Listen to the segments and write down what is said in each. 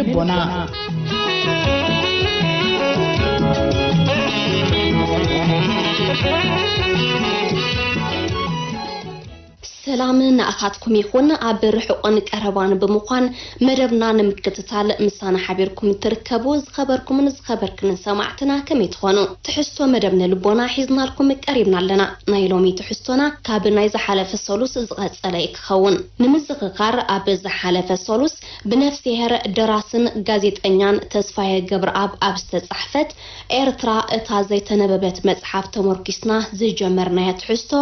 ልቦና። ሰላም ንኣኻትኩም ይኹን። ኣብ ርሑቕን ቀረባን ብምዃን መደብና ንምክትታል ምሳና ሓቢርኩም ትርከቡ ዝኸበርኩምን ዝኸበርክንን ሰማዕትና ከመይ ትኾኑ? ትሕዝቶ መደብ ንልቦና ሒዝናልኩም ቀሪብና ኣለና። ናይ ሎሚ ትሕዝቶና ካብ ናይ ዝሓለፈ ሰሉስ ዝቐጸለ እዩ ክኸውን። ንምዝኽኻር፣ ኣብ ዝሓለፈ ሰሉስ ብነፍስሄር ደራስን ጋዜጠኛን ተስፋየ ገብረኣብ ኣብ ዝተጻሕፈት ኤርትራ እታ ዘይተነበበት መጽሓፍ ተመርኪስና ዝጀመርናዮ ትሕዝቶ፣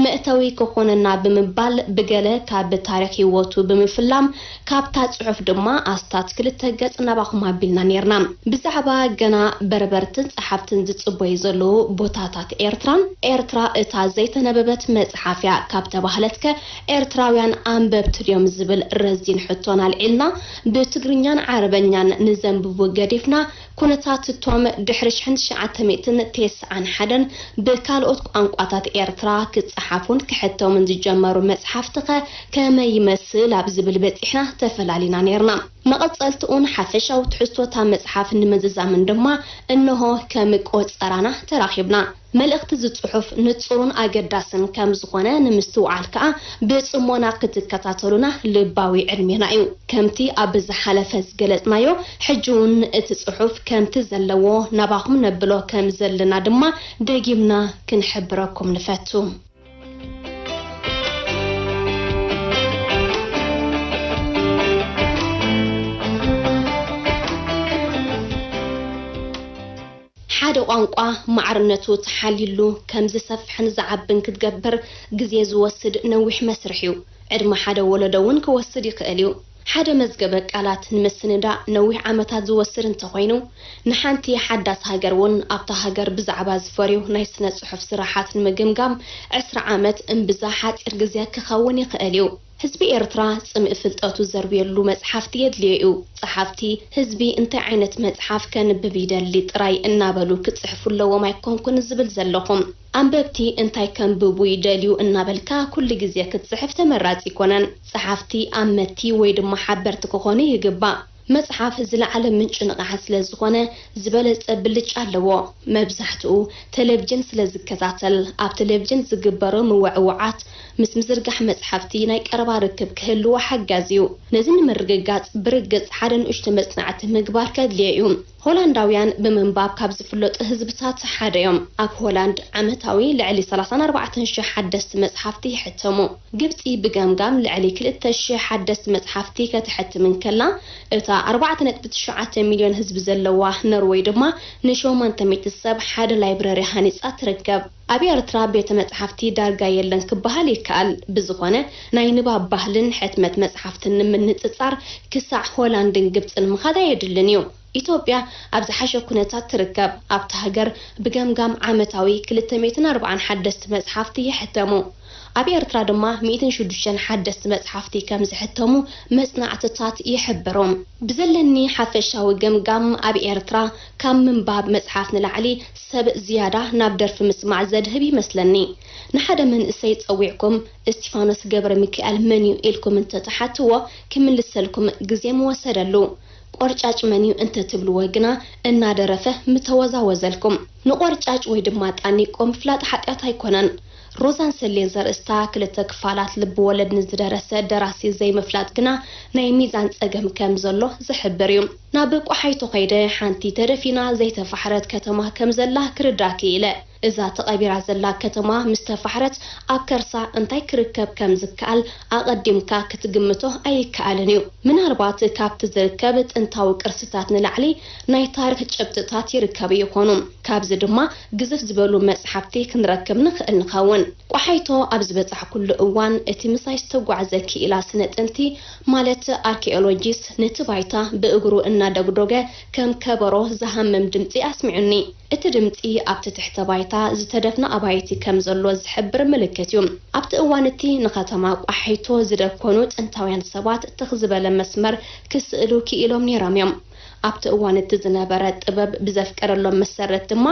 መእተዊ ክኾነና ብምባል ብገለ ካብ ታሪኽ ህይወቱ ብምፍላም፣ ካብታ ጽሑፍ ድማ ኣስታት ክልተ ገጽ ናባኹም ኣቢልና ኔርና። ብዛዕባ ገና በርበርትን ጸሓፍትን ዝጽበዩ ዘለዉ ቦታታት ኤርትራን፣ ኤርትራ እታ ዘይተነበበት መጽሓፍ እያ ካብ ተባህለትከ ኤርትራውያን ኣንበብቲ ድዮም ዝብል ረዚን ሕቶን ኣልዒልና፣ ብትግርኛን ዓረበኛን ንዘንብቡ ገዲፍና፣ ኩነታት እቶም ድሕሪ ሽሕን ትሽዓተ ሚእትን ተስዓን ሓደን ብካልኦት ቋንቋታት ኤርትራ ክጸሓፉን ክሕተሙን ዝጀመሩ መጽሓፍትኸ ከመይ ይመስል ኣብ ዝብል በጺሕና ተፈላሊና ኔርና። መቐጸልትኡን ሓፈሻዊ ትሕዝቶታ መጽሓፍ ንምዝዛምን ድማ እንሆ ከም ቆጸራና ተራኺብና። መልእኽቲ እዚ ጽሑፍ ንጹርን ኣገዳስን ከም ዝኾነ ንምስትውዓል ከኣ ብጽሞና ክትከታተሉና ልባዊ ዕድሜና እዩ። ከምቲ ኣብ ዝሓለፈ ዝገለጽናዮ፣ ሕጂ እውን እቲ ጽሑፍ ከምቲ ዘለዎ ናባኹም ነብሎ ከም ዘለና ድማ ደጊምና ክንሕብረኩም ንፈቱ። ሓደ ቋንቋ ማዕርነቱ ተሓልዩሉ ከም ዝሰፍሕን ዝዓብን ክትገብር ግዜ ዝወስድ ነዊሕ መስርሕ እዩ። ዕድመ ሓደ ወለዶ እውን ክወስድ ይኽእል እዩ። ሓደ መዝገበ ቃላት ንምስንዳእ ነዊሕ ዓመታት ዝወስድ እንተኾይኑ፣ ንሓንቲ ሓዳስ ሃገር እውን ኣብታ ሃገር ብዛዕባ ዝፈርዩ ናይ ስነ ጽሑፍ ስራሓት ንምግምጋም ዕስራ ዓመት እምብዛ ሓጺር ግዜ ክኸውን ይኽእል እዩ። ህዝቢ ኤርትራ ጽምኢ ፍልጠቱ ዘርብየሉ መጽሓፍቲ የድልዮ እዩ። ጸሓፍቲ፣ ህዝቢ እንታይ ዓይነት መጽሓፍ ከንብብ ይደሊ ጥራይ እናበሉ ክጽሕፉ ኣለዎም ኣይኮንኩን ዝብል ዘለኹም። ኣንበብቲ እንታይ ከንብቡ ይደልዩ እናበልካ ኩሉ ግዜ ክትጽሕፍ ተመራጺ ኣይኮነን። ጸሓፍቲ ኣመቲ ወይ ድማ ሓበርቲ ክኾኑ ይግባእ። መጽሓፍ ዝለዓለ ምንጪ ንቕሓት ስለ ዝኾነ፣ ዝበለጸ ብልጫ ኣለዎ። መብዛሕትኡ ቴሌቪዥን ስለ ዝከታተል፣ ኣብ ቴሌቪዥን ዝግበሩ ምውዕውዓት ምስ ምዝርጋሕ መጽሓፍቲ ናይ ቀረባ ርክብ ክህልዎ ሓጋዚ እዩ። ነዚ ንምርግጋጽ፣ ብርግጽ ሓደ ንእሽቶ መጽናዕቲ ምግባር ከድልዮ እዩ። ሆላንዳውያን ብምንባብ ካብ ዝፍለጡ ህዝብታት ሓደ እዮም። ኣብ ሆላንድ ዓመታዊ ልዕሊ ሰላሳን ኣርባዕተን ሽሕ ሓደስቲ መጽሓፍቲ ይሕተሙ። ግብጺ ብገምጋም ልዕሊ ክልተ ሽሕ ሓደስቲ መጽሓፍቲ ከተሕትም እንከላ፣ እታ ኣርባዕተ ነጥቢ ትሽዓተ ሚልዮን ህዝቢ ዘለዋ ኖርወይ ድማ ንሸሞንተ ሚእቲ ሰብ ሓደ ላይብረሪ ሃኒጻ ትርከብ። ኣብ ኤርትራ ቤተ መጽሓፍቲ ዳርጋ የለን ክበሃል ይከኣል። ብዝኾነ፣ ናይ ንባብ ባህልን ሕትመት መጽሓፍትን ንምንጽጻር ክሳዕ ሆላንድን ግብጽን ምኻድ ኣየድልን እዩ። ኢትዮጵያ ኣብ ዝሓሸ ኩነታት ትርከብ። ኣብታ ሃገር ብገምጋም ዓመታዊ ክልተ ሚእትን ኣርባዓን ሓደስቲ መጽሓፍቲ ይሕተሙ። ኣብ ኤርትራ ድማ ሚእትን ሽዱሽተን ሓደስቲ መጽሓፍቲ ከም ዝሕተሙ መጽናዕትታት ይሕብሩ። ብዘለኒ ሓፈሻዊ ገምጋም፣ ኣብ ኤርትራ ካብ ምንባብ መጽሓፍ ንላዕሊ ሰብ ዝያዳ ናብ ደርፊ ምስማዕ ዘድህብ ይመስለኒ። ንሓደ መንእሰይ ጸዊዕኩም፣ "እስቲፋኖስ ገብረ ሚካኤል መን እዩ?" ኢልኩም እንተትሓትዎ፣ ክምልሰልኩም ግዜ ምወሰደሉ። "ቆርጫጭ መን እዩ?" እንተትብልዎ ግና፣ እናደረፈ ምተወዛወዘልኩም። ንቆርጫጭ ወይ ድማ ጣኒቆ ምፍላጥ ሓጢኣት ኣይኮነን። ሮዛን ሰሌን ዘርእስታ ክልተ ክፋላት ልብ ወለድ ንዝደረሰ ደራሲ ዘይምፍላጥ ግና ናይ ሚዛን ጸገም ከም ዘሎ ዝሕብር እዩ። ናብ ቆሓይቶ ከይደ ሓንቲ ተደፊና ዘይተፋሕረት ከተማ ከም ዘላ ክርዳእ ክኢለ። እዛ ተቐቢራ ዘላ ከተማ ምስ ተፋሕረት ኣብ ከርሳ እንታይ ክርከብ ከም ዝከኣል ኣቐዲምካ ክትግምቶ ኣይከኣልን እዩ። ምናልባት ካብቲ ዝርከብ ጥንታዊ ቅርስታት ንላዕሊ ናይ ታሪኽ ጭብጥታት ይርከቡ ይኾኑ። ካብዚ ድማ ግዝፍ ዝበሉ መጽሓፍቲ ክንረክብ ንኽእል ንኸውን። ቆሓይቶ ኣብ ዝበጻሕኩሉ እዋን፣ እቲ ምሳይ ዝተጓዕዘ ክኢላ ስነ ጥንቲ፣ ማለት ኣርኪኦሎጂስት፣ ነቲ ባይታ ብእግሩ እናደግዶገ ከም ከበሮ ዝሃምም ድምጺ ኣስሚዑኒ። እቲ ድምጺ ኣብቲ ትሕተ ባይታ ዝተደፍነ ኣባይቲ ከም ዘሎ ዝሕብር ምልክት እዩ። ኣብቲ እዋን እቲ ንከተማ ቆሓይቶ ዝደኮኑ ጥንታውያን ሰባት ትኽ ዝበለ መስመር ክስእሉ ክኢሎም ነይሮም እዮም። ኣብቲ እዋን እቲ ዝነበረ ጥበብ ብዘፍቀደሎም መሰረት ድማ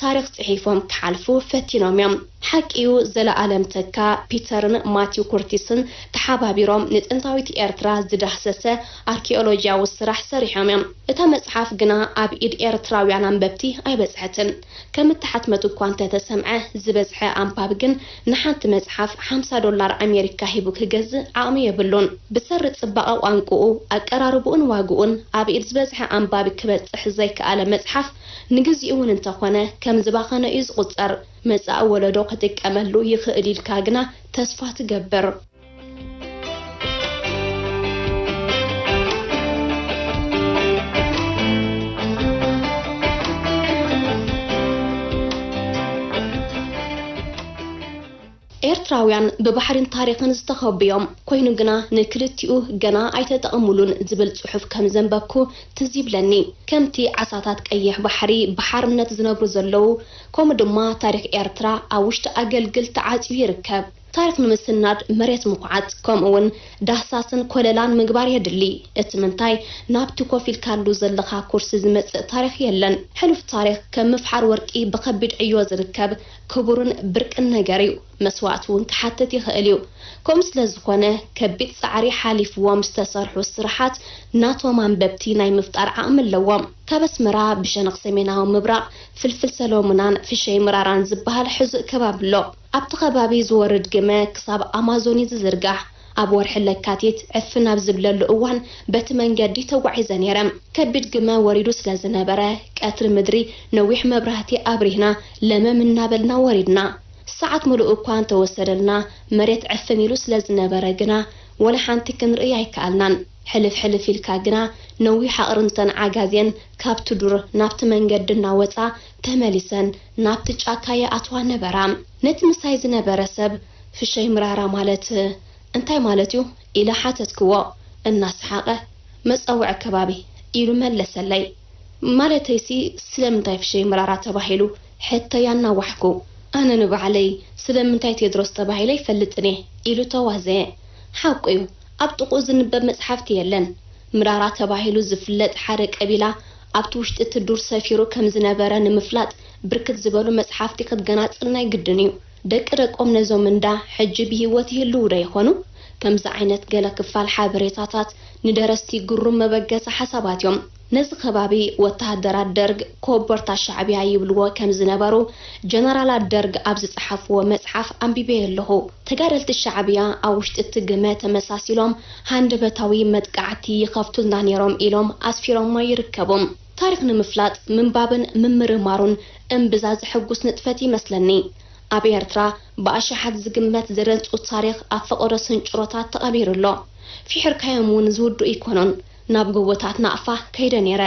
ታሪኽ ጽሒፎም ክሓልፉ ፈቲኖም እዮም። ሓቂዩ፣ ዘለኣለም ተካ ፒተርን ማቲው ኩርቲስን ተሓባቢሮም ንጥንታዊት ኤርትራ ዝዳህሰሰ ኣርኪኦሎጂያዊ ስራሕ ሰሪሖም እዮም። እታ መጽሓፍ ግና ኣብ ኢድ ኤርትራውያን ኣንበብቲ ኣይበጽሐትን። ከም እተሓትመት እኳ እንተተሰምዐ፣ ዝበዝሐ ኣንባቢ ግን ንሓንቲ መጽሓፍ ሓምሳ ዶላር ኣሜሪካ ሂቡ ክገዝእ ዓቕሚ የብሉን። ብሰሪ ጽባቐ ቋንቁኡ፣ ኣቀራርብኡን ዋግኡን ኣብ ኢድ ዝበዝሐ ኣንባቢ ክበጽሕ ዘይከኣለ መጽሓፍ ንግዚኡ እውን እንተኾነ ከም ዝባኸነ እዩ ዝቑጸር። መጻኢ ወለዶ ክጥቀመሉ ይኽእል ኢልካ ግና ተስፋ ትገብር። ኤርትራውያን ብባሕርን ታሪኽን ዝተኸቡ እዮም። ኮይኑ ግና ንክልቲኡ ገና ኣይተጠቐሙሉን ዝብል ጽሑፍ ከም ዘንበብኩ ትዝ ይብለኒ። ከምቲ ዓሳታት ቀይሕ ባሕሪ ብሓርነት ዝነብሩ ዘለዉ፣ ከምኡ ድማ ታሪኽ ኤርትራ ኣብ ውሽጢ ኣገልግል ተዓጽዩ ይርከብ። ታሪኽ ንምስናድ መሬት ምኹዓት፣ ከምኡ እውን ዳህሳስን ኮለላን ምግባር የድሊ። እቲ ምንታይ ናብቲ ኮፍ ኢልካሉ ዘለኻ ኩርሲ ዝመጽእ ታሪኽ የለን። ሕሉፍ ታሪኽ ከም ምፍሓር ወርቂ ብኸቢድ ዕዮ ዝርከብ ክቡርን ብርቅን ነገር እዩ። መስዋእቲ እውን ክሓትት ይኽእል እዩ። ከምኡ ስለ ዝኾነ ከቢድ ጻዕሪ ሓሊፍዎም ዝተሰርሑ ስራሓት ናቶም ኣንበብቲ ናይ ምፍጣር ዓቕሚ ኣለዎም። ካብ ኣስመራ ብሸነኽ ሰሜናዊ ምብራቕ ፍልፍል ሰሎሙናን ፍሸይ ምራራን ዝበሃል ሕዙእ ከባቢ ኣሎ። ኣብቲ ከባቢ ዝወርድ ግመ ክሳብ ኣማዞን እዩ ዝዝርጋሕ። ኣብ ወርሒ ለካቲት ዕፍን ኣብ ዝብለሉ እዋን በቲ መንገዲ ተጓዒዘ ነይረ። ከቢድ ግመ ወሪዱ ስለ ዝነበረ ቀትሪ ምድሪ ነዊሕ መብራህቲ ኣብሪህና ለመም እናበልና ወሪድና። ሰዓት ምሉእ እኳ እንተወሰደልና መሬት ዕፍን ኢሉ ስለ ዝነበረ ግና ወላ ሓንቲ ክንርኢ ኣይከኣልናን። ሕልፍ ሕልፍ ኢልካ ግና ነዊሕ ኣቕርንተን ዓጋዜን ካብቲ ዱር ናብቲ መንገዲ እናወጻ ተመሊሰን ናብቲ ጫካ ይኣትዋ ነበራ። ነቲ ምሳይ ዝነበረ ሰብ "ፍሸይ ምራራ ማለት እንታይ ማለት እዩ?" ኢለ ሓተትክዎ። እናሰሓቐ "መጸውዒ ከባቢ" ኢሉ መለሰለይ። ማለተይሲ ስለምንታይ ፍሸይ ምራራ ተባሂሉ ሕቶይ ኣናዋሕኩ። ኣነ ንባዕለይ ስለምንታይ ቴድሮስ ተባሂለ ኣይፈልጥን እየ ኢሉ ተዋዘየ። ሓቁ እዩ፣ ኣብ ጥቕኡ ዝንበብ መጽሓፍቲ የለን። ምራራ ተባሂሉ ዝፍለጥ ሓደ ቀቢላ ኣብቲ ውሽጢ እቲ ዱር ሰፊሩ ከም ዝነበረ ንምፍላጥ ብርክት ዝበሉ መጽሓፍቲ ክትገናጽል ናይ ግድን እዩ። ደቂ ደቆም ነዞም እንዳ ሕጂ ብህይወት ይህልዉ ዶ ይኾኑ? ከምዚ ዓይነት ገለ ክፋል ሓበሬታታት ንደረስቲ ግሩም መበገሲ ሓሳባት እዮም። ነዚ ከባቢ ወተሃደራት ደርግ ኮቦርታ ሻዕብያ ይብልዎ ከም ዝነበሩ ጀነራላት ደርግ ኣብ ዝጸሓፍዎ መጽሓፍ ኣንቢበዮ ኣለኹ። ተጋደልቲ ሻዕብያ ኣብ ውሽጢ እቲ ግመ ተመሳሲሎም ሃንደበታዊ መጥቃዕቲ ይኸፍቱልና ነይሮም ኢሎም ኣስፊሮሞ ይርከቡ። ታሪኽ ንምፍላጥ ምንባብን ምምርማሩን እምብዛ ዘሐጉስ ንጥፈት ይመስለኒ። ኣብ ኤርትራ ብኣሽሓት ዝግመት ዘደንጹ ታሪኽ ኣብ ፈቐዶ ስንጭሮታት ተቐቢሩ ኣሎ። ፊሒርካዮም እውን ዝውድኡ ኣይኮኑን። ናብ ጎቦታት ናቕፋ ከይደ ነይረ።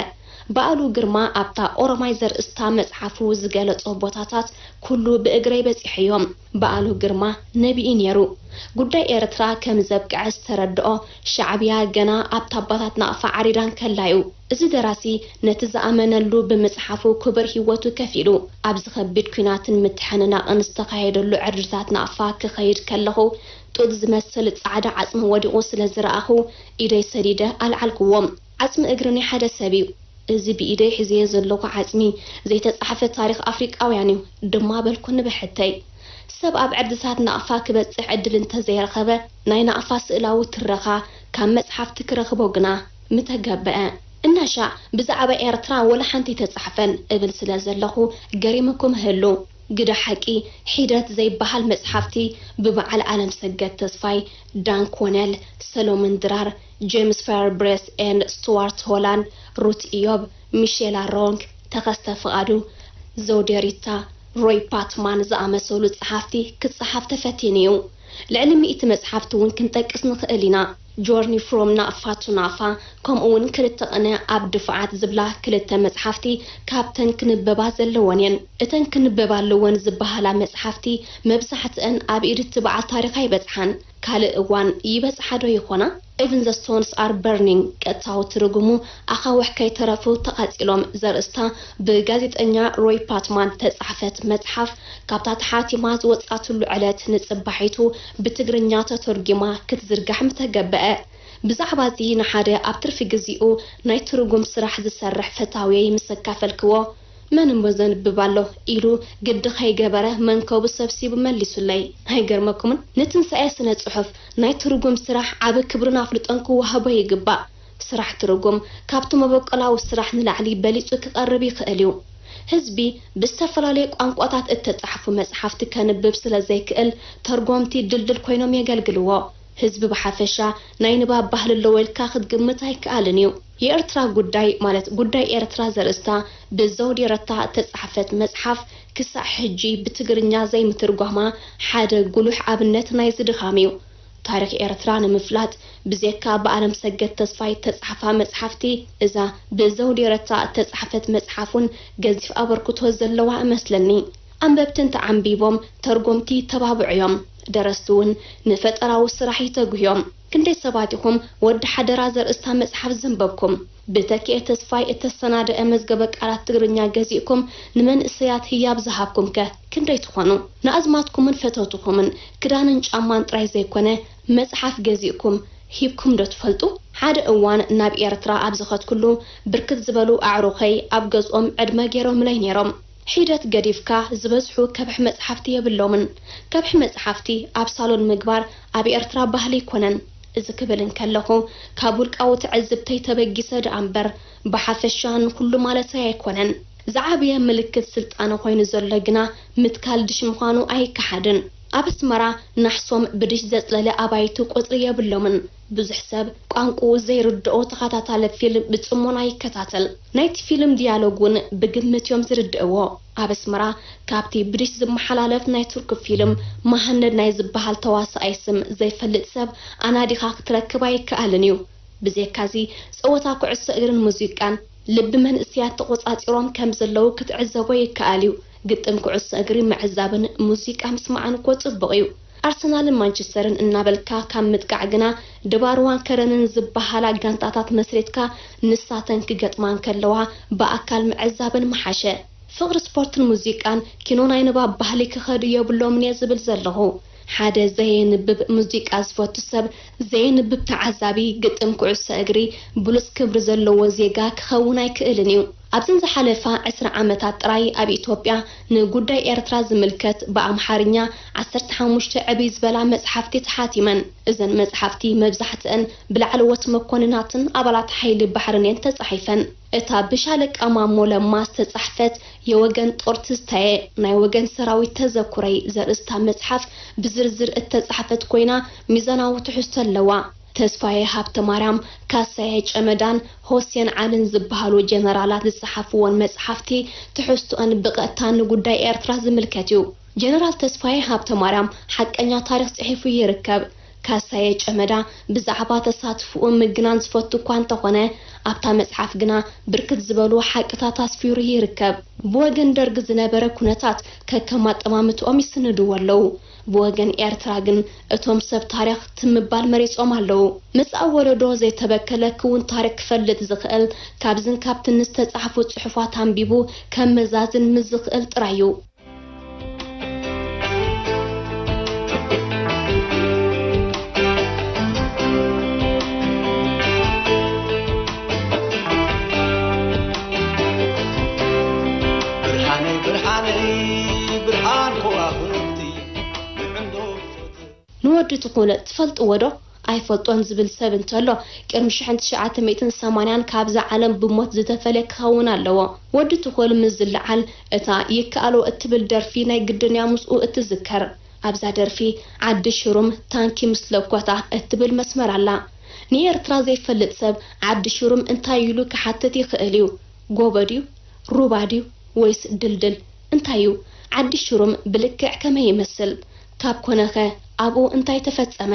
በኣሉ ግርማ ኣብታ ኦሮማይ ዘርእስታ መጽሓፉ ዝገለጾ ቦታታት ኩሉ ብእግረይ በጺሐዮም። በኣሉ ግርማ ነቢይ ነይሩ። ጉዳይ ኤርትራ ከም ዘብቅዐ ዝተረድኦ ሻዕብያ ገና ኣብታ ኣባታት ናቕፋ ዓሪዳ እንከላ እዩ። እዚ ደራሲ ነቲ ዝኣመነሉ ብምጽሓፉ ክቡር ህይወቱ ከፊሉ። ኣብዚ ከቢድ ኲናትን ምትሕንናቕን ዝተኻየደሉ ዕርድታት ናቕፋ ክኸይድ ከለኹ ጡጥ ዝመስል ጻዕዳ ዓጽሚ ወዲቑ ስለ ዝረኣኹ ኢደይ ሰዲደ ኣልዓልክዎ። ዓጽሚ እግሪ ናይ ሓደ ሰብ እዩ። እዚ ብኢደይ ሒዘዮ ዘለኹ ዓጽሚ ዘይተጻሕፈ ታሪኽ ኣፍሪቃውያን እዩ ድማ በልኩ ንብሕተይ። ሰብ ኣብ ዕርድታት ናቕፋ ክበጽሕ ዕድል እንተዘይረኸበ ናይ ናቕፋ ስእላዊ ትረኻ ካብ መጽሓፍቲ ክረኽቦ ግና ምተገበአ። እናሻዕ ብዛዕባ ኤርትራ ወላ ሓንቲ ኣይተጻሕፈን እብል ስለ ዘለኹ ገሪምኩም እህሉ። ግደ ሓቂ ሒደት ዘይበሃል መጽሓፍቲ ብበዓል ኣለምሰገድ ተስፋይ፣ ዳን ኮነል፣ ሰሎሞን ድራር፣ ጄምስ ፋየርብሬስ ኤንድ ስቱዋርት ሆላንድ፣ ሩት ኢዮብ፣ ሚሼላ ሮንክ፣ ተኸስተ ፍቓዱ፣ ዘውዴ ሪታ፣ ሮይ ፓትማን ዝኣመሰሉ ጸሓፍቲ ክጸሓፍ ተፈቲኑ እዩ። ልዕሊ ሚእቲ መጽሓፍቲ እውን ክንጠቅስ ንኽእል ኢና። ጆርኒ ፍሮም ናቕፋ ቱ ናቕፋ፣ ከምኡ እውን ክልተ ቅነ ኣብ ድፋዓት ዝብላ ክልተ መጽሓፍቲ ካብተን ክንበባ ዘለወን እየን። እተን ክንበባ ኣለወን ዝበሃላ መጽሓፍቲ መብዛሕትአን ኣብ ኢድ እቲ በዓል ታሪኽ ኣይበጽሓን። ካልእ እዋን ይበጽሓ ዶ ይኾና? Even the Stones Are Burning፣ ቀጥታዊ ትርጉሙ ኣኻውሕ ከይተረፉ ተቓጺሎም ዘርእስታ ብጋዜጠኛ ሮይ ፓትማን ተጻሕፈት መጽሓፍ፣ ካብታ ተሓቲማ ዝወጻትሉ ዕለት ንጽባሒቱ ብትግርኛ ተተርጒማ ክትዝርጋሕ ምተገበአ። ብዛዕባ እዚ ንሓደ ኣብ ትርፊ ግዜኡ ናይ ትርጉም ስራሕ ዝሰርሕ ፈታውየይ ምስ ኣካፈልክዎ፣ መን እሞ ዘንብብ ኣሎ ኢሉ ግዲ ከይገበረ መንከቡ ሰብሲቡ መሊሱለይ። ኣይገርመኩምን? ንትንሳኤ ስነ ጽሑፍ ናይ ትርጉም ስራሕ ዓቢ ክብርን ኣፍልጦን ክወሃቦ ይግባእ። ስራሕ ትርጉም ካብቲ መበቆላዊ ስራሕ ንላዕሊ በሊጹ ክቐርብ ይኽእል እዩ። ህዝቢ ብዝተፈላለየ ቋንቋታት እተጻሕፉ መጽሓፍቲ ከንብብ ስለ ዘይክእል፣ ተርጎምቲ ድልድል ኮይኖም የገልግልዎ። ህዝቢ ብሓፈሻ ናይ ንባብ ባህሊ ኣለዎ ኢልካ ክትግምት ኣይከኣልን እዩ። የኤርትራ ጉዳይ፣ ማለት ጉዳይ ኤርትራ ዘርእስታ ብዘውዲ ረታ እተጻሕፈት መጽሓፍ፣ ክሳዕ ሕጂ ብትግርኛ ዘይምትርጓማ ሓደ ጉሉሕ ኣብነት ናይዚ ድኻም እዩ። ታሪኽ ኤርትራ ንምፍላጥ፣ ብዜካ ብኣለምሰገድ ተስፋይ እተጻሕፋ መጽሓፍቲ፣ እዛ ብዘውዲ ረታ እተጻሕፈት መጽሓፍ እውን ገዚፍ ኣበርክቶ ዘለዋ እመስለኒ። ኣንበብቲ እንተዓንቢቦም፣ ተርጎምቲ ይተባብዑ እዮም። ደረስቲ እውን ንፈጠራዊ ስራሕ ይተግሁ እዮም። ክንደይ ሰባት ኢኹም ወዲ ሓደራ ዘርእስታ መጽሓፍ ዘንበብኩም? ብተኪኤ ተስፋይ እተሰናደአ መዝገበ ቃላት ትግርኛ ገዚእኩም ንመንእሰያት ህያብ ዝሃብኩም ከ ክንደይ ትኾኑ? ንኣዝማድኩምን ፈተውትኹምን ክዳንን ጫማን ጥራይ ዘይኮነ፣ መጽሓፍ ገዚእኩም ሂብኩም ዶ ትፈልጡ? ሓደ እዋን ናብ ኤርትራ ኣብ ዝኸድኩሉ፣ ብርክት ዝበሉ ኣዕሩኸይ ኣብ ገዝኦም ዕድመ ገይሮምለይ ነይሮም። ሒደት ገዲፍካ ዝበዝሑ ከብሒ መጽሓፍቲ የብሎምን። ከብሒ መጽሓፍቲ ኣብ ሳሎን ምግባር ኣብ ኤርትራ ባህሊ ኣይኮነን። እዚ ክብል እንከለኹ፣ ካብ ውልቃዊ ትዕዝብተይ ተበጊሰ ደኣ እምበር፣ ብሓፈሻ ንኹሉ ማለተይ ኣይኮነን። ዝዓበየ ምልክት ስልጣነ ኮይኑ ዘሎ ግና፣ ምትካል ድሽ ምዃኑ ኣይከሓድን። ኣብ ኣስመራ ናሕሶም ብድሽ ዘጽለለ ኣባይቲ ቁጽሪ የብሎምን። ብዙሕ ሰብ ቋንቁኡ ዘይርድኦ ተኸታታሊ ፊልም ብጽሞና ይከታተል። ናይቲ ፊልም ዲያሎግ እውን ብግምት እዮም ዝርድእዎ። ኣብ ኣስመራ ካብቲ ብድሽ ዝመሓላለፍ ናይ ቱርኪ ፊልም መሃነድ ናይ ዝበሃል ተዋሳኣይ ስም ዘይፈልጥ ሰብ ኣናዲኻ ክትረክብ ኣይከኣልን እዩ። ብዜካዚ፣ ጸወታ ኩዕሶ እግርን ሙዚቃን ልቢ መንእሰያት ተቖጻጺሮም ከም ዘለዉ ክትዕዘቦ ይከኣል እዩ። ግጥም ኩዕሶ እግሪ ምዕዛብን ሙዚቃ ምስማዕን እኮ ጽቡቕ እዩ። ኣርሰናልን ማንቸስተርን እናበልካ ካብ ምጥቃዕ ግና፣ ድባርዋን ከረንን ዝበሃላ ጋንታታት መስሪትካ ንሳተን ክገጥማ እንከለዋ ብኣካል ምዕዛብን ምሓሸ። ፍቕሪ ስፖርትን ሙዚቃን ኪኖ ናይ ንባብ ባህሊ ክኸዱ የብሎምን እየ ዝብል ዘለኹ። ሓደ ዘየንብብ ሙዚቃ ዝፈቱ ሰብ፣ ዘየንብብ ተዓዛቢ ግጥም ኩዕሶ እግሪ ብሉጽ ክብሪ ዘለዎ ዜጋ ክኸውን ኣይክእልን እዩ። ኣብዘን ዝሓለፋ ዕስራ ዓመታት ጥራይ ኣብ ኢትዮጵያ ንጉዳይ ኤርትራ ዝምልከት ብኣምሓርኛ ዓሰርተ ሓሙሽተ ዕብይ ዝበላ መጽሓፍቲ ተሓቲመን። እዘን መጽሓፍቲ መብዛሕትአን ብላዕለዎት መኮንናትን ኣባላት ሓይሊ ባሕርን እየን ተጻሒፈን። እታ ብሻለቃ ማሞ ለማ ዝተጻሕፈት የወገን ጦር ትዝታየ፣ ናይ ወገን ሰራዊት ተዘኩረይ ዘርእስታ መጽሓፍ ብዝርዝር እተጻሕፈት ኮይና፣ ሚዛናዊ ትሕዝቶ ኣለዋ። ተስፋዬ ሃብተማርያም፣ ካሳዬ ጨመዳን ሆሴን ዓልን ዝበሃሉ ጀነራላት ዝጸሓፍወን መጽሓፍቲ ትሕዝቶአን ብቐጥታ ንጉዳይ ኤርትራ ዝምልከት እዩ። ጀነራል ተስፋዬ ሃብተማርያም ሓቀኛ ታሪኽ ጽሒፉ ይርከብ። ካሳዬ ጨመዳ ብዛዕባ ተሳትፎኡ ምግናን ዝፈቱ እኳ እንተኾነ፣ ኣብታ መጽሓፍ ግና ብርክት ዝበሉ ሓቅታት ኣስፊሩ ይርከብ። ብወገን ደርግ ዝነበረ ኩነታት ከከም ኣጠማምትኦም ይስንድዎ ኣለዉ። ብወገን ኤርትራ ግን እቶም ሰብ ታሪኽ ትም ምባል መሪጾም ኣለዉ። መጻኢ ወለዶ ዘይተበከለ ክውን ታሪኽ ክፈልጥ ዝኽእል፣ ካብዝን ካብትን ዝተጻሕፉ ጽሑፋት ኣንቢቡ ከመዛዝን ምስ ዝኽእል ጥራይ እዩ። ብርሃነይ ብርሃነይ ብርሃን ከዋኽብቲ ንዕንዶ ብጾት ንወዲ ትኹል ትፈልጥዎ ዶ? ኣይፈልጦን ዝብል ሰብ እንተሎ፣ ቅድሚ ሽሕን ትሽዓተ ሚእትን ሰማንያን ካብዛ ዓለም ብሞት ዝተፈልየ ክኸውን ኣለዎ። ወዲ ትኹል ምስ ዝለዓል፣ እታ ይከኣሎ እትብል ደርፊ ናይ ግድን እያ ምስኡ እትዝከር። ኣብዛ ደርፊ፣ ዓዲ ሽሩም ታንኪ ምስ ለኮታ እትብል መስመር ኣላ። ንኤርትራ ዘይፈልጥ ሰብ ዓዲ ሽሩም እንታይ ኢሉ ክሓትት ይኽእል እዩ? ጎቦ ድዩ? ሩባ ድዩ? ወይስ ድልድል? እንታይ እዩ? ዓዲ ሽሩም ብልክዕ ከመይ ይመስል? ካብ ኮነኸ ኣብኡ እንታይ ተፈጸመ?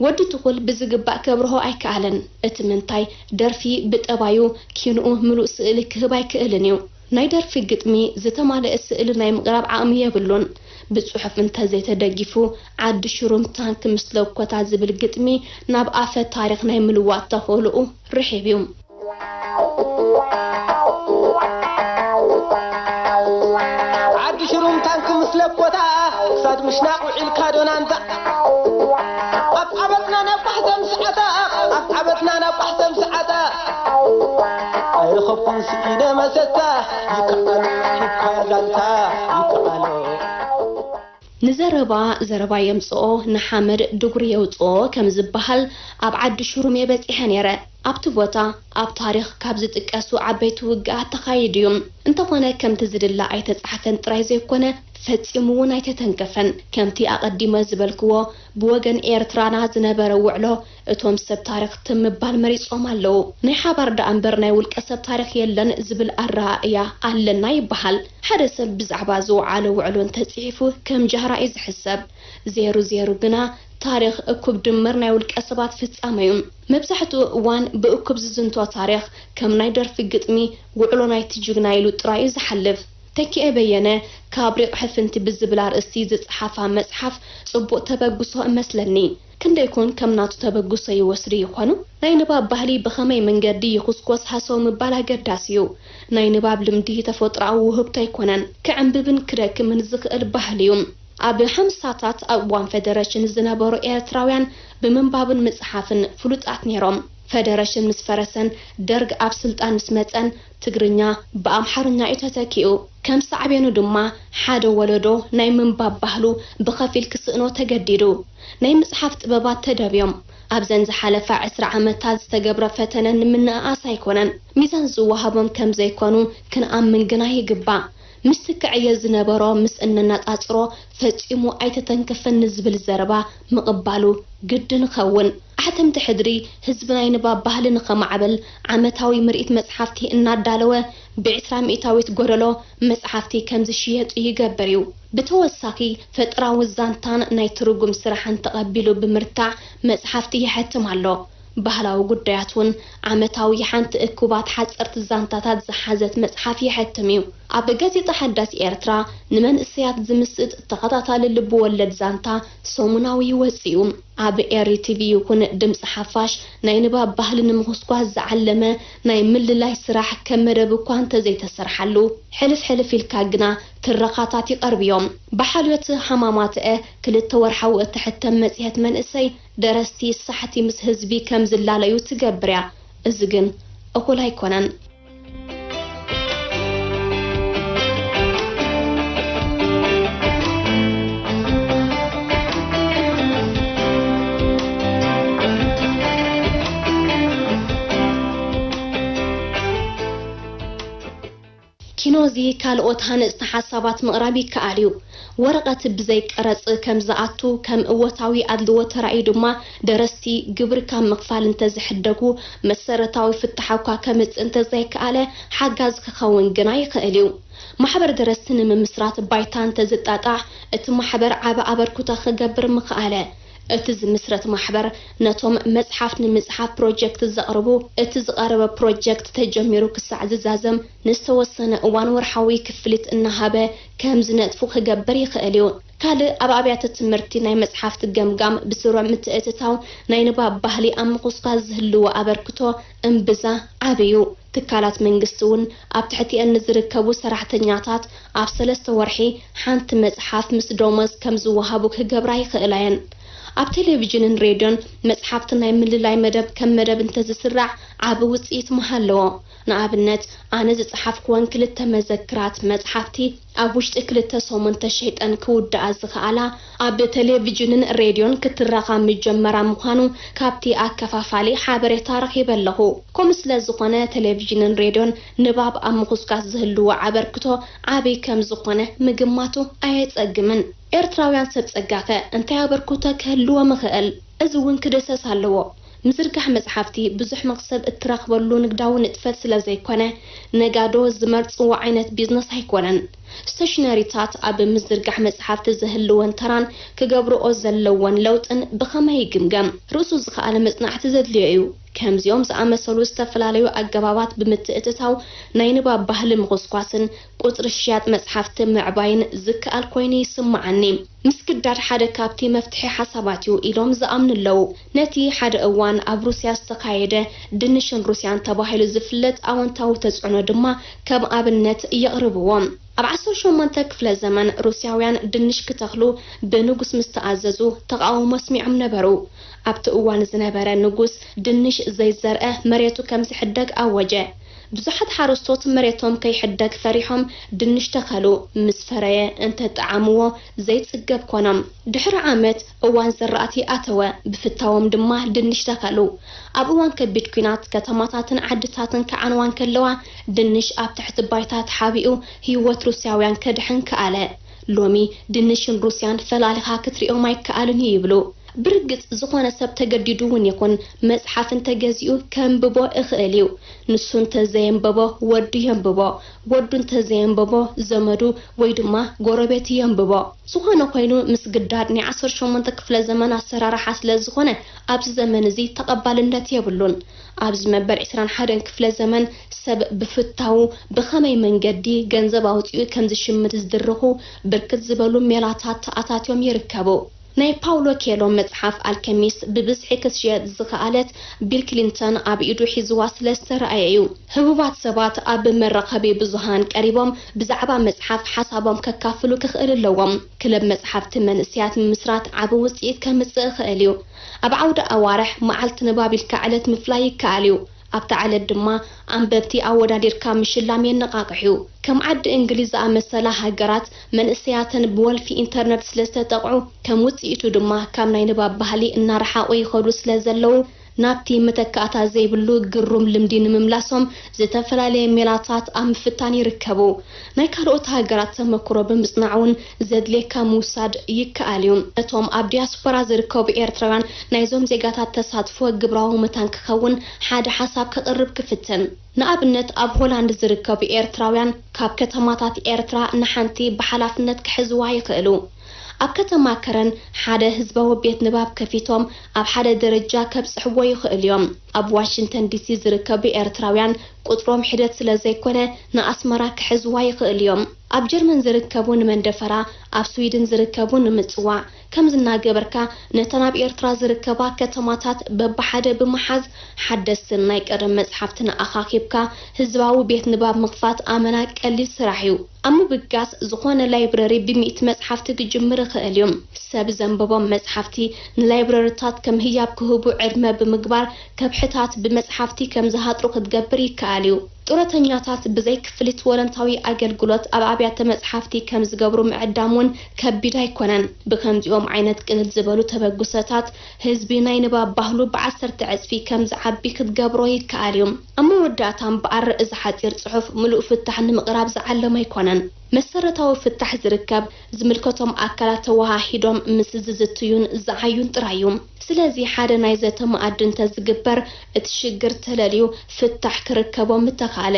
ወዲ ትኹል ብዝግባእ ከብርሆ ኣይከኣለን። እቲ ምንታይ፣ ደርፊ ብጠባዩ ኪንኡ ምሉእ ስእሊ ክህብ ኣይክእልን እዩ። ናይ ደርፊ ግጥሚ ዝተማልአ ስእሊ ናይ ምቕራብ ዓቕሚ የብሉን። ብጽሑፍ እንተዘይተደጊፉ፣ ዓዲ ሽሩም ታንክ ምስ ለኮታ ዝብል ግጥሚ ናብ ኣፈ ታሪኽ ናይ ምልዋጥ ተኽእሎኡ ርሒብ እዩ። ዓዲ ሽሩም ታንክ ምስ ለኮታ ክሳድ ምሽናቕ ውዒልካ ዶናንታ ኣብ ዓበጥና ናብ ቋሕተም ሰዓታ ኣብ ዓበጥና ናብ ቋሕተም ሰዓታ ኣይረኸብኩ ስኢነ መሰታ ይከኣሎ፣ ሂብካ ዛንታ ይከኣሎ። ንዘረባ ዘረባ የምጽኦ፣ ንሓመድ ድጉሪ የውጽኦ ከም ዝበሃል፣ ኣብ ዓዲ ሽሩም እየ በጺሐ ነይረ። ኣብቲ ቦታ ኣብ ታሪኽ ካብ ዝጥቀሱ ዓበይቲ ውግኣት ተኻይዱ እዩ። እንተኾነ ከምቲ ዝድለ ኣይተጻሕፈን ጥራይ ዘይኮነ፣ ፈጺሙ እውን ኣይተተንከፈን። ከምቲ ኣቐዲመ ዝበልክዎ፣ ብወገን ኤርትራና ዝነበረ ውዕሎ እቶም ሰብ ታሪኽ ትም ምባል መሪጾም ኣለዉ። ናይ ሓባር ደኣ እምበር ናይ ውልቀ ሰብ ታሪኽ የለን ዝብል ኣረኣእያ ኣለና ይበሃል። ሓደ ሰብ ብዛዕባ ዝወዓሎ ውዕሎ እንተጽሒፉ ከም ጃህራ እዩ ዝሕሰብ። ዜሩ ዜሩ ግና ታሪኽ እኩብ ድምር ናይ ውልቀ ሰባት ፍጻመ እዩ። መብዛሕትኡ እዋን ብእኩብ ዝዝንቶ ታሪኽ ከም ናይ ደርፊ ግጥሚ ውዕሎ ናይቲ ጅግና ኢሉ ጥራይ እዩ ዝሓልፍ። ተኪኤ በየነ ካብ ሪቕ ሕፍንቲ ብዝብል ኣርእስቲ ዝጸሓፋ መጽሓፍ ጽቡቕ ተበግሶ እመስለኒ። ክንደይ ኮን ከም ናቱ ተበግሶ ይወስዱ ይኾኑ? ናይ ንባብ ባህሊ ብኸመይ መንገዲ ይኹስኮስ ሃሰው ምባል ኣገዳሲ እዩ። ናይ ንባብ ልምዲ ተፈጥሮኣዊ ውህብቶ ኣይኮነን። ክዕንብብን ክደክምን ዝኽእል ባህሊ እዩ። ኣብ ሓምሳታት ኣብ እዋን ፈደረሽን ዝነበሩ ኤርትራውያን ብምንባብን ምጽሓፍን ፍሉጣት ነይሮም። ፈደረሽን ምስ ፈረሰን ደርግ ኣብ ስልጣን ምስ መጸን ትግርኛ ብኣምሓርኛ እዩ ተተኪኡ። ከም ሳዕቤኑ ድማ ሓደ ወለዶ ናይ ምንባብ ባህሉ ብኸፊል ክስእኖ ተገዲዱ። ናይ ምጽሓፍ ጥበባት ተደብዮም። ኣብዘን ዝሓለፋ ዕስራ ዓመታት ዝተገብረ ፈተነ ንምንእኣስ ኣይኮነን። ሚዛን ዝወሃቦም ከም ዘይኮኑ ክንኣምን ግና ይግባእ። ምስቲ ክዕየ ዝነበሮ ምስ እነነጻጽሮ ፈጺሙ ኣይተተንከፈን ንዝብል ዘረባ ምቕባሉ ግድን ኸውን። ኣሕተምቲ ሕድሪ ህዝቢ ናይ ንባብ ባህሊ ንኸማዕብል ዓመታዊ ምርኢት መጽሓፍቲ እናዳለወ ብዕስራ ሚእታዊት ጎደሎ መጽሓፍቲ ከም ዝሽየጡ ይገብር እዩ። ብተወሳኺ ፈጠራዊ ዛንታን ናይ ትርጉም ስራሕን ተቐቢሉ ብምርታዕ መጽሓፍቲ ይሐትም ኣሎ። ባህላዊ ጉዳያት እውን ዓመታዊ ሓንቲ እኩባት ሓጸርቲ ዛንታታት ዝሓዘት መጽሓፍ ይሐትም እዩ። ኣብ ጋዜጣ ሓዳስ ኤርትራ ንመንእሰያት ዝምስጥ ተኸታታሊ ልብ ወለድ ዛንታ ሰሙናዊ ይወጽእ እዩ። ኣብ ኤሪ ቲቪ ይኹን ድምጺ ሓፋሽ ናይ ንባብ ባህሊ ንምኹስኳስ ዝዓለመ ናይ ምልላይ ስራሕ ከም መደብ እኳ እንተዘይተሰርሓሉ፣ ሕልፍ ሕልፍ ኢልካ ግና ትረኻታት ይቐርብ እዮም። ብሓልዮት ሃማማተኤ ክልተ ወርሓዊ እትሕተም መጽሔት መንእሰይ ደረስቲ ሳሕቲ ምስ ህዝቢ ከም ዝላለዩ ትገብር እያ። እዚ ግን እኹል ኣይኮነን። ኪኖዚ ካልኦት ሃነጽቲ ሓሳባት ምቕራብ ይከኣል እዩ። ወረቐት ብዘይ ቀረጽ ከም ዝኣቱ፣ ከም እወታዊ ኣድልዎ ተራእዩ ድማ ደረስቲ ግብሪ ካብ ምኽፋል እንተዝሕደጉ፣ መሰረታዊ ፍታሕ እኳ ከምጽእ እንተዘይከኣለ፣ ሓጋዚ ክኸውን ግና ይኽእል እዩ። ማሕበር ደረስቲ ንምምስራት ባይታ እንተዝጣጣዕ፣ እቲ ማሕበር ዓቢ ኣበርክቶ ክገብር ምኸኣለ። እቲ ዝምስረት ማሕበር ነቶም መጽሓፍ ንምጽሓፍ ፕሮጀክት ዘቕርቡ፣ እቲ ዝቐረበ ፕሮጀክት ተጀሚሩ ክሳዕ ዝዛዘም ንዝተወሰነ እዋን ወርሓዊ ክፍሊት እናሃበ ከም ዝነጥፉ ክገብር ይኽእል እዩ። ካልእ ኣብ ኣብያተ ትምህርቲ ናይ መጽሓፍቲ ገምጋም ብስሩዕ ምትእትታው ናይ ንባብ ባህሊ ኣብ ምኹስኳስ ዝህልዎ ኣበርክቶ እምብዛ ዓቢ እዩ። ትካላት መንግስቲ እውን ኣብ ትሕቲኤን ንዝርከቡ ሰራሕተኛታት ኣብ ሰለስተ ወርሒ ሓንቲ መጽሓፍ ምስ ደሞዝ ከም ዝወሃቡ ክገብራ ይኽእላ እየን። ኣብ ቴሌቪዥንን ሬድዮን መጽሓፍቲ ናይ ምልላይ መደብ ከም መደብ እንተዝስራዕ ዓቢ ውጽኢት ምሃለዎ። ንኣብነት፣ ኣነ ዝጸሓፍኩወን ክልተ መዘክራት መጽሓፍቲ ኣብ ውሽጢ ክልተ ሰሙን ተሸይጠን ክውድኣ ዝኸኣላ፣ ኣብ ቴሌቪዥንን ሬድዮን ክትራኻ ምጀመራ ምዃኑ ካብቲ ኣከፋፋሊ ሓበሬታ ረኺበ ኣለኹ። ከምኡ ስለ ዝኾነ፣ ቴሌቪዥንን ሬድዮን ንባብ ኣብ ምኹስኳስ ዝህልዎ ኣበርክቶ ዓቢ ከም ዝኾነ ምግማቱ ኣየጸግምን። ኤርትራውያን ሰብ ጸጋኸ እንታይ ኣበርክቶ ክህልዎም ይኽእል? እዚ እውን ክድህሰስ ኣለዎ። ምዝርጋሕ መጽሓፍቲ ብዙሕ መኽሰብ እትረኽበሉ ንግዳዊ ንጥፈት ስለ ዘይኮነ፣ ነጋዶ ዝመርጽዎ ዓይነት ቢዝነስ ኣይኮነን። ስቴሽነሪታት ኣብ ምዝርጋሕ መጽሓፍቲ ዝህልወን ተራን ክገብርኦ ዘለወን ለውጥን ብኸመይ ይግምገም? ርእሱ ዝኸኣለ መጽናዕቲ ዘድልዮ እዩ። ከምዚኦም ዝኣመሰሉ ዝተፈላለዩ ኣገባባት ብምትእትታው ናይ ንባብ ባህሊ ምኹስኳስን ቁጽሪ ሽያጥ መጽሓፍቲ ምዕባይን ዝከኣል ኮይኑ ይስምዓኒ። ምስግዳድ ሓደ ካብቲ መፍትሒ ሓሳባት እዩ ኢሎም ዝኣምኑ ኣለዉ። ነቲ ሓደ እዋን ኣብ ሩስያ ዝተኻየደ ድንሽን ሩስያን ተባሂሉ ዝፍለጥ ኣወንታዊ ተጽዕኖ ድማ ከም ኣብነት የቕርብዎ። ኣብ ዓሰርተ ሸሞንተ ክፍለ ዘመን ሩስያውያን ድንሽ ክተኽሉ ብንጉስ ምስ ተኣዘዙ ተቓውሞ ኣስሚዖም ነበሩ። ኣብቲ እዋን ዝነበረ ንጉስ ድንሽ ዘይዘርአ መሬቱ ከም ዝሕደግ ኣወጀ። ብዙሓት ሓረስቶት መሬቶም ከይሕደግ ፈሪሖም ድንሽ ተኸሉ። ምስ ፈረየ እንተጠዓምዎ ዘይጽገብ ኮነ። ድሕሪ ዓመት እዋን ዝራእቲ ኣተወ። ብፍታዎም ድማ ድንሽ ተኸሉ። ኣብ እዋን ከቢድ ኲናት ከተማታትን ዓድታትን ክዓንዋ እንከለዋ፣ ድንሽ ኣብ ትሕቲ ባይታ ተሓቢኡ ህይወት ሩስያውያን ከድሕን ከኣለ። ሎሚ ድንሽን ሩስያን ፈላሊኻ ክትሪኦም ኣይከኣልን እዩ ይብሉ። ብርግጽ ዝኾነ ሰብ ተገዲዱ እውን ይኹን መጽሓፍ እንተገዚኡ ከንብቦ እኽእል እዩ። ንሱ እንተዘየንበቦ ወዱ የንብቦ፣ ወዱ እንተዘየንበቦ ዘመዱ ወይ ድማ ጎረቤቱ የንብቦ። ዝኾነ ኮይኑ ምስግዳድ ናይ ዓሰርተ ሸሞንተ ክፍለ ዘመን ኣሰራርሓ ስለ ዝኾነ ኣብዚ ዘመን እዚ ተቐባልነት የብሉን። ኣብዚ መበል ዕስራን ሓደን ክፍለ ዘመን ሰብ ብፍታዉ ብኸመይ መንገዲ ገንዘብ ኣውጺኡ ከም ዝሽምት ዝድርኹ ብርክት ዝበሉ ሜላታት ተኣታትዮም ይርከቡ። ናይ ፓውሎ ኬሎ መጽሓፍ ኣልከሚስት ብብዝሒ ክትሽየጥ ዝኸኣለት ቢል ክሊንተን ኣብ ኢዱ ሒዝዋ ስለ ዝተረኣየ እዩ። ህቡባት ሰባት ኣብ መራኸቢ ብዙሃን ቀሪቦም ብዛዕባ መጽሓፍ ሓሳቦም ከካፍሉ ክኽእል ኣለዎም። ክለብ መጽሓፍቲ መንእሰያት ምምስራት ዓቢ ውጽኢት ከምጽእ ይኽእል እዩ። ኣብ ዓውደ ኣዋርሕ መዓልቲ ንባብ ኢልካ ዕለት ምፍላይ ይከኣል እዩ። ኣብታ ዕለት ድማ ኣንበብቲ ኣወዳዲርካ ምሽላም የነቓቕሕ እዩ። ከም ዓዲ እንግሊዝ ዝኣመሰላ ሃገራት መንእሰያተን ብወልፊ ኢንተርነት ስለ ዝተጠቕዑ ከም ውጽኢቱ ድማ ካብ ናይ ንባብ ባህሊ እናረሓቑ ይኸዱ ስለ ዘለዉ ናብቲ መተካእታ ዘይብሉ ግሩም ልምዲ ንምምላሶም ዝተፈላለየ ሜላታት ኣብ ምፍታን ይርከቡ። ናይ ካልኦት ሃገራት ተመክሮ ብምጽናዕ እውን ዘድልየካ ምውሳድ ይከኣል እዩ። እቶም ኣብ ዲያስፖራ ዝርከቡ ኤርትራውያን ናይዞም ዜጋታት ተሳትፎ ግብራዊ መታን ክኸውን ሓደ ሓሳብ ከቕርብ ክፍትን። ንኣብነት ኣብ ሆላንድ ዝርከቡ ኤርትራውያን ካብ ከተማታት ኤርትራ ንሓንቲ ብሓላፍነት ክሕዝዋ ይኽእሉ። ኣብ ከተማ ከረን ሓደ ህዝባዊ ቤት ንባብ ከፊቶም ኣብ ሓደ ደረጃ ከብጽሕዎ ይኽእሉ እዮም። ኣብ ዋሽንግተን ዲሲ ዝርከቡ ኤርትራውያን ቁጽሮም ሒደት ስለ ዘይኮነ ንኣስመራ ክሕዝዋ ይኽእሉ እዮም። ኣብ ጀርመን ዝርከቡ ንመንደፈራ፣ ኣብ ስዊድን ዝርከቡ ንምጽዋዕ፣ ከምዚ እናገበርካ ነተን ኣብ ኤርትራ ዝርከባ ከተማታት በብሓደ ብምሓዝ ሓደስትን ናይ ቀደም መጽሓፍትን ኣኻኺብካ ህዝባዊ ቤት ንባብ ምኽፋት ኣመና ቀሊል ስራሕ እዩ። ኣብ ምብጋስ ዝኾነ ላይብረሪ ብሚእቲ መጽሓፍቲ ክጅምር ይኽእል እዩ። ሰብ ዘንበቦም መጽሓፍቲ ንላይብረሪታት ከም ህያብ ክህቡ ዕድመ ብምግባር ከብሕታት ብመጽሓፍቲ ከም ዝሃጥሩ ክትገብር ይከኣል እዩ። ጡረተኛታት ብዘይ ክፍሊት ወለንታዊ ኣገልግሎት ኣብ ኣብያተ መጽሓፍቲ ከም ዝገብሩ ምዕዳም እውን ከቢድ ኣይኮነን። ብከምዚኦም ዓይነት ቅልል ዝበሉ ተበግሶታት ህዝቢ ናይ ንባብ ባህሉ ብዓሰርተ ዕጽፊ ከም ዝዓቢ ክትገብሮ ይከኣል እዩ። ኣብ መወዳእታ እምበኣር እዚ ሓጺር ጽሑፍ ምሉእ ፍታሕ ንምቕራብ ዝዓለመ ኣይኮነን። መሰረታዊ ፍታሕ ዝርከብ ዝምልከቶም ኣካላት ተወሃሂዶም ምስ ዝዝትዩን ዝዓዩን ጥራይ እዩ። ስለዚ ሓደ ናይ ዘተ መኣዲ እንተዝግበር እቲ ሽግር ተለልዩ ፍታሕ ክርከቦ ምተኻእለ።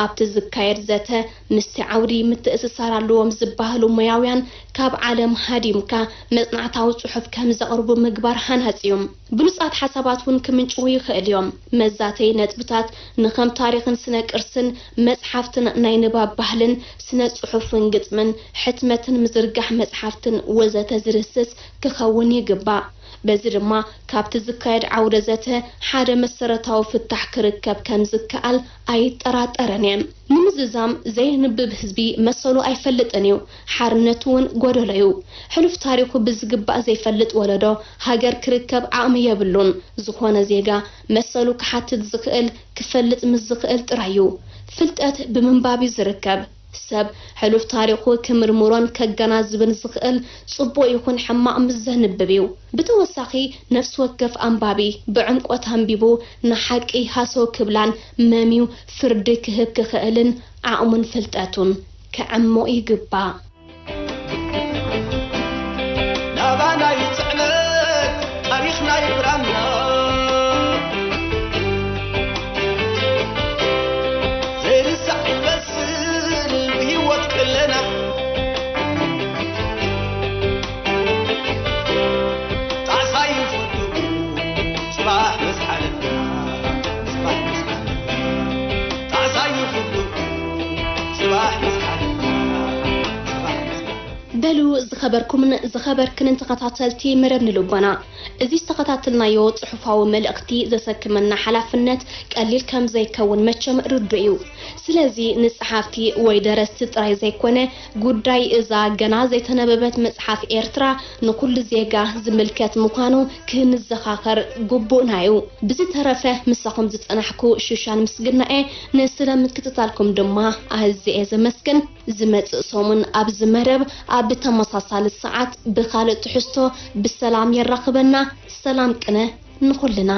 ኣብቲ ዝካየድ ዘተ ምስቲ ዓውዲ ምትእስሳር ኣለዎም ዝበሃሉ ሞያውያን ካብ ዓለም ሃዲምካ መጽናዕታዊ ጽሑፍ ከም ዘቕርቡ ምግባር ሃናጺ እዩ። ብሉጻት ሓሳባት እውን ክምንጭዉ ይኽእል እዮም። መዛተዪ ነጥብታት ንኸም ታሪኽን ስነ ቅርስን መጽሓፍትን ናይ ንባብ ባህልን ስነ ጽሑፍን ግጥምን ሕትመትን ምዝርጋሕ መጽሓፍትን ወዘተ ዝድህስስ ክኸውን ይግባእ። በዚ ድማ ካብቲ ዝካየድ ዓውደ ዘተ ሓደ መሰረታዊ ፍታሕ ክርከብ ከም ዝከኣል ኣይጠራጠርን እየ። ንምዝዛም ዘየንብብ ህዝቢ መሰሉ ኣይፈልጥን እዩ፣ ሓርነቱ እውን ጎደሎ እዩ። ሕሉፍ ታሪኹ ብዝግባእ ዘይፈልጥ ወለዶ ሃገር ክርከብ ዓቕሚ የብሉን። ዝኾነ ዜጋ መሰሉ ክሓትት ዝኽእል ክፈልጥ ምስ ዝኽእል ጥራይ እዩ። ፍልጠት ብምንባብ እዩ ዝርከብ። ሰብ ሕሉፍ ታሪኹ ክምርምሮን ከገናዝብን ዝኽእል ጽቡቕ ይኹን ሕማቕ ምስ ዘንብብ እዩ። ብተወሳኺ ነፍሲ ወከፍ ኣንባቢ ብዕምቆት ኣንቢቡ ንሓቂ ሃሰው ክብላን መምዩ ፍርዲ ክህብ ክኽእልን ዓቕሙን ፍልጠቱን ከዕምቕ ይግባእ። ናባና ይጽዕነት ታሪኽና ይብራና ዘይርሳዕ ይመስል ብህይወት ከለና ጣዕሳ ይፍቱ ጽባሕ ምስ ሓለፍና ጽባሕ ምስ ሓለፍና ጣዕሳ ይፍቱ ጽባሕ ምስ ሓለፍና ጽባሕ ምስ ሓለፍና በሉ ዝኸበርኩምን ዝኸበርክንን ተኸታተልቲ መደብ ንልቦና፣ እዚ ዝተኸታተልናዮ ጽሑፋዊ መልእኽቲ ዘሰክመና ሓላፍነት ቀሊል ከም ዘይከውን መቸም ርዱእ እዩ። ስለዚ ንጸሓፍቲ ወይ ደረስቲ ጥራይ ዘይኮነ፣ ጉዳይ እዛ ገና ዘይተነበበት መጽሓፍ ኤርትራ ንኹሉ ዜጋ ዝምልከት ምዃኑ ክንዘኻኸር ግቡእና እዩ። ብዝተረፈ ምሳኹም ዝጸናሕኩ ሹሻን ምስግናኤ፣ ንስለ ምክትታልኩም ድማ ኣዝየ ዘመስግን። ዝመጽእ ሰሙን ኣብዚ መደብ ኣብ ተመሳሳሊ ሰዓት ብኻልእ ትሕዝቶ ብሰላም የራኽበና። ሰላም ቅነ ንኹልና።